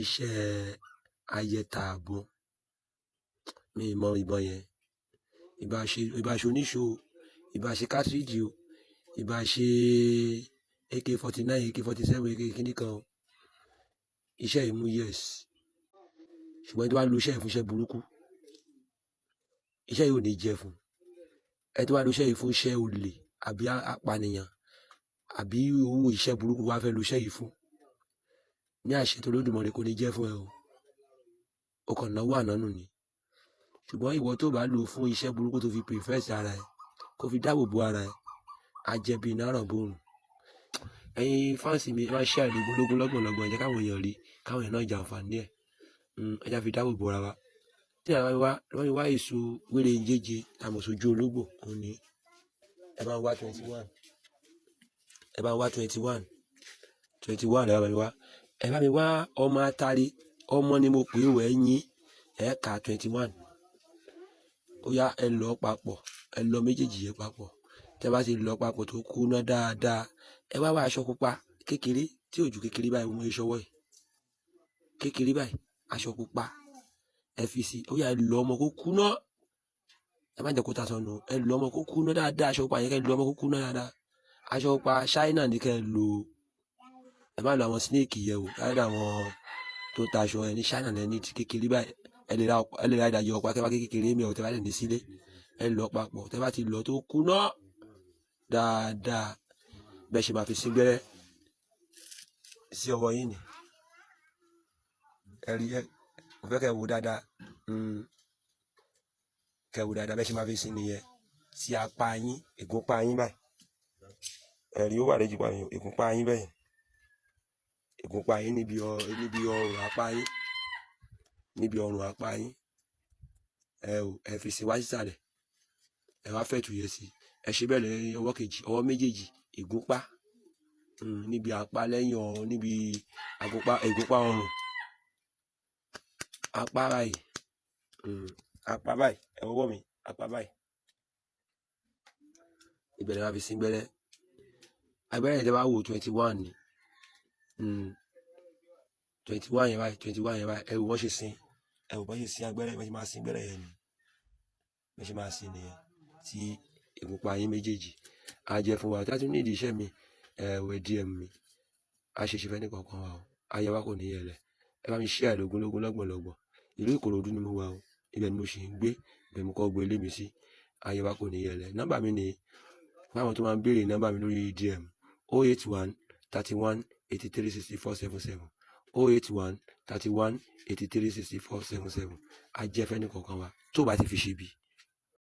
Iṣẹ́ ayẹta àbọn, mi ì mọ ìbọn yẹn. Ìbá ṣe, ìbá ṣe oníṣó o, ìbá ṣe cartridge o, ìbá ṣe AK-49, AK-47, AK kíní kan o. Iṣẹ́ yìí mú, yes. Ṣùgbọ́n ẹni tó bá lo iṣẹ́ yìí fún iṣẹ́ burúkú, iṣẹ́ yìí ò ní jẹ́ fún. Ẹni tó bá lo iṣẹ́ yìí fún iṣẹ́ olè àbí apànìyàn àbí owó iṣẹ́ burúkú wá fẹ́ lo iṣẹ́ yìí fún, ní àṣẹ tó Olódùmarè, kò ní jẹ́ fún ẹ o. O kàn náwó ànánù ni. Ṣùgbọ́n ìwọ tó bá lò fún iṣẹ́ burúkú, tó fi protect ara ẹ, kó fi dáàbò bo ara ẹ, á jẹ́ bí iná ràn bórùn. Ẹ̀yin fans mi, ẹ máa share lógúnlógún, lọ́gbọ̀nlọ́gbọ̀n. Ẹ jẹ́ káwọn èèyàn rí, káwọn èèyàn náà jàǹfààní ẹ̀. Ẹ jẹ́ fi dáàbò bo ara wa. Tí a bá wá, bá mi wá èso wéré jéje tá a mọ̀ sójú ológbò, òun ni ẹ bá ń wá 21. Ẹ bá ń wá 21, 21. Ẹ bá mi wá, ẹ bá mi wá ọmọ atari. Ọmọ ni mo pè é wẹ̀ yín. Ẹ ka 21. Ó yá, ẹ lọ papọ̀, ẹ lọ méjèèjì yẹn papọ̀. Tẹ́ bá ti lọ papọ̀ tó kúná dáadáa, ẹ wá wá aṣọ pupa kékeré tí ò ju kékeré báyìí, mo ṣọwọ́ yìí, kékeré báyìí, aṣọ pupa, ẹ fi sí. Ó yá, ẹ lọ ọmọ kó kúná. Ẹ má jẹ́ kó ta sọnù. Ẹ lọ ọmọ kó kúná dáadáa. Aṣọ pupa yẹn, kẹ́ ẹ lọ ọmọ kó kúná dáadáa. Aṣọ pupa ṣáínà ní kẹ́ ẹ lò. Ẹ má lo àwọn snake yẹn o. Láti àwọn tó ta aṣọ ẹ ní ṣáínà lẹ́ni ti kékeré báyìí. Ẹ lè ra ìdajì ọ̀pá kẹ́ bá kékeré mi ò. Tẹ́ bá lè ní sílé, ẹ lọ papọ̀. Tẹ́ bá ti lọ tó kúná dáadáa, bẹ́ẹ̀ ṣe máa fi sín gbẹ́rẹ́ sí ọwọ́ yín ni. Ẹ rí ẹ, mo fẹ́ kẹ́ wò dáadáa, kẹ́ wò dáadáa. Bẹ́ẹ̀ ṣe máa fi sín nìyẹn sí apá yín, ìgúnpá yín báyìí. Ẹ rí, ó wà lẹ́jìpá yín, ìgúnpá yín bẹ́ẹ̀, ìgúnpá yín níbi ọrùn apá yín, níbi ọrùn apá yín. Ẹ ò, ẹ fi sí wá sísàlẹ̀. Ẹ wá fẹ́ tù yẹ sí. Ẹ ṣe bẹ́ẹ̀ lẹ́yìn ọwọ́ kejì, ọwọ́ méjèèjì, ìgúnpá, níbi apá lẹ́yìn ọ, níbi àgúnpá, ìgúnpá ọrùn apá báyìí, apá báyìí. Ẹ wọ́wọ́ mi, apá báyìí. Ìbẹ̀rẹ̀ máa fi sín gbẹ́rẹ́. Agbẹ́rẹ́ yẹn, tẹ́ bá wò, 21 ni. 21 yẹn báyìí, 21 yẹn báyìí. Ẹ wò wọ́n ṣe sin, ẹ wò bọ́n ṣe sin agbẹ́rẹ́. Bọ́n ṣe máa sin gbẹ́rẹ́ yẹn ni, bọ́n ṣe máa sin nìyẹn tí ìgúnpá yín méjèèjì. Á jẹ́ fún wa. Tí a tún ní ìdí iṣẹ́ mi, ẹ wẹ DM mi. A ṣe ṣe fẹ́ ní kankan wa o. Ayé wa kò ní yẹlẹ̀. Ẹ bá mi share lógúnlógún, lọ́gbọ̀nlọ́gbọ̀n. Ìlú Ìkòròdú ni mo wà o. Ibẹ̀ ni mo sì ń gbé, ibẹ̀ mo kọ́ gbé ilé mi sí. Ayé wa kò ní yẹlẹ̀. Nọ́mbà mi ni, fáwọn tó máa ń béèrè nọ́mbà mi lórí DM: 081 31 83 64 77, 081 31 83 64 77. Á jẹ́ fẹ́ ní kankan wa tó bá ti fi ṣe bí.